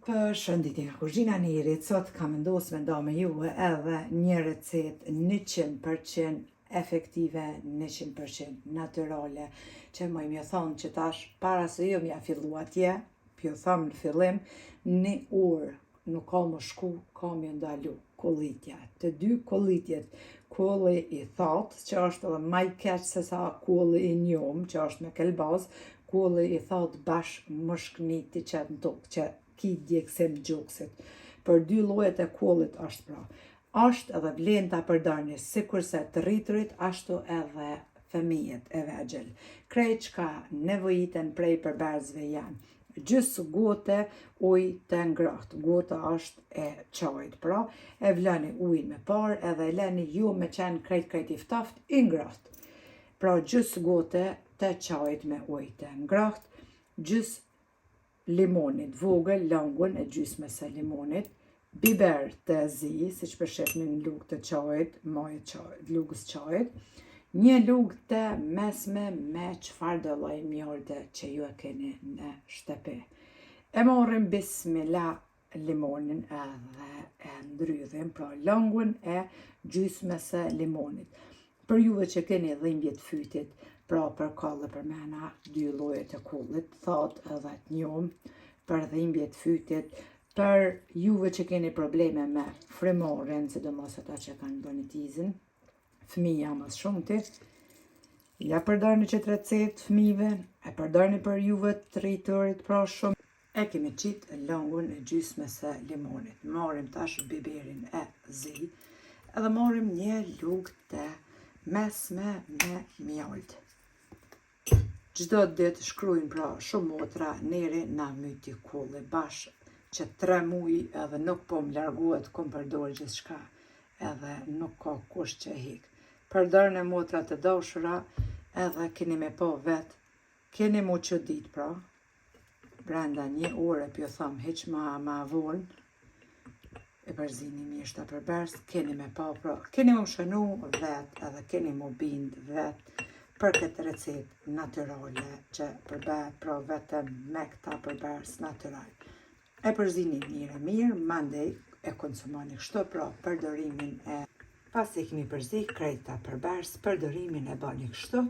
Përshëndetje nga kuzhina Nirit, sot kam vendos me nda me juve edhe një recetë 100% efektive, 100% natyrale, që më i më thonë që tash para se jo m'ja fillu atje, pjo tham në fillim, një orë nuk ka më shku, ka më ndalu kollitja. Të dy kollitjet, kolli i thatë, që është edhe ma i keq se sa kolli i njomë, që është me kelbaz, kolli i thatë bash mushknit i qetë në tokë, që ki djegësim gjoksit. Për dy llojet e kollit është pra. Është edhe vlen ta përdorni sikurse të rriturit ashtu edhe fëmijët e vegjël. Krejt çka nevojiten prej përbërësve janë gjysë gote ujë të ngrohtë. Gota është e çajit, pra e vloni ujin me parë edhe e leni ju me qenë krejt krejt i ftoft i ngrohtë. Pra gjysë gote të çajit me ujë të ngrohtë, gjysë limonit vogël, lëngun e gjysmës së limonit, biber të zi, si që përshefni në lugë të çajit, maje çajit, lugës çajit, një lugë të mesme me çfarë do lloj mjalte që ju e keni në shtëpi. E marrim bismillah limonin edhe e ndrydhim, pra lëngun e gjysmës së limonit. Për juve që keni dhimbje të fytit, pra për kollë përmena dy lloje të kollit, thatë edhe të njomë, për dhimbje të fytit, për juve që keni probleme me frymorën, sidomos ata që kanë bronitizin, fëmija më shumti, ja përdorni qëtë recetë fëmijëve, e përdorni për juve të rriturit, pra shumë E kemi qitë lëngun e gjysmës së limonit. Marrim tash biberin e zi edhe marrim një lugë të mesme me mjalt. Çdo ditë shkruajnë pra shumë motra neri na myti kolli bash që tre muj edhe nuk po më largohet kom përdor gjithçka edhe nuk ka kush që hik. Përdorne motra të dashura edhe keni me po vet, keni mu çudit pra, brenda një ore pjo tham hiq ma, ma vonë e përzini mirë shta përbërs, keni me pa pra, keni më shënu vet edhe keni më bind vet për këtë recetë natyrale që përbehet pra vetëm me këta përbërs natyral. E përzini mirë e mirë, mandej e konsumoni kështu pra përdorimin e Pas e kemi përzi krejt këta përbërs, përdorimin e bani kështu,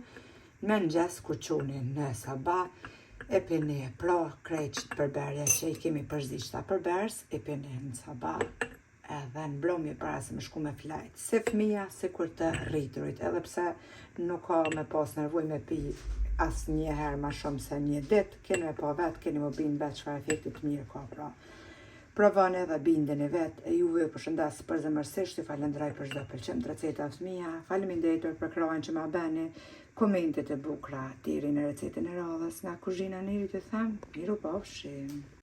në mëngjes kur çoni në sabah, e pini pra krejt qëtë përbërje që i kemi përzi qëta përbërs, e pini në sabah edhe në mbrëmje para se me shku me flajt, si fëmija, si kur të rriturit, edhe pse nuk ka me pas nevojë me pi asnjëherë ma shumë se një ditë, keni me pa vetë, keni me bind vetë çfarë efekti të mirë ka pra. Provoni dhe bindeni vetë, e juve ju përshëndes përzemërsisht, ju falenderoj për çdo pëlqim të recetave të mia. Faleminderit për përkrahjen që ma bëni, komentet e bukura deri në recetën e radhës nga kuzhina Nirit ju them, mirupafshim.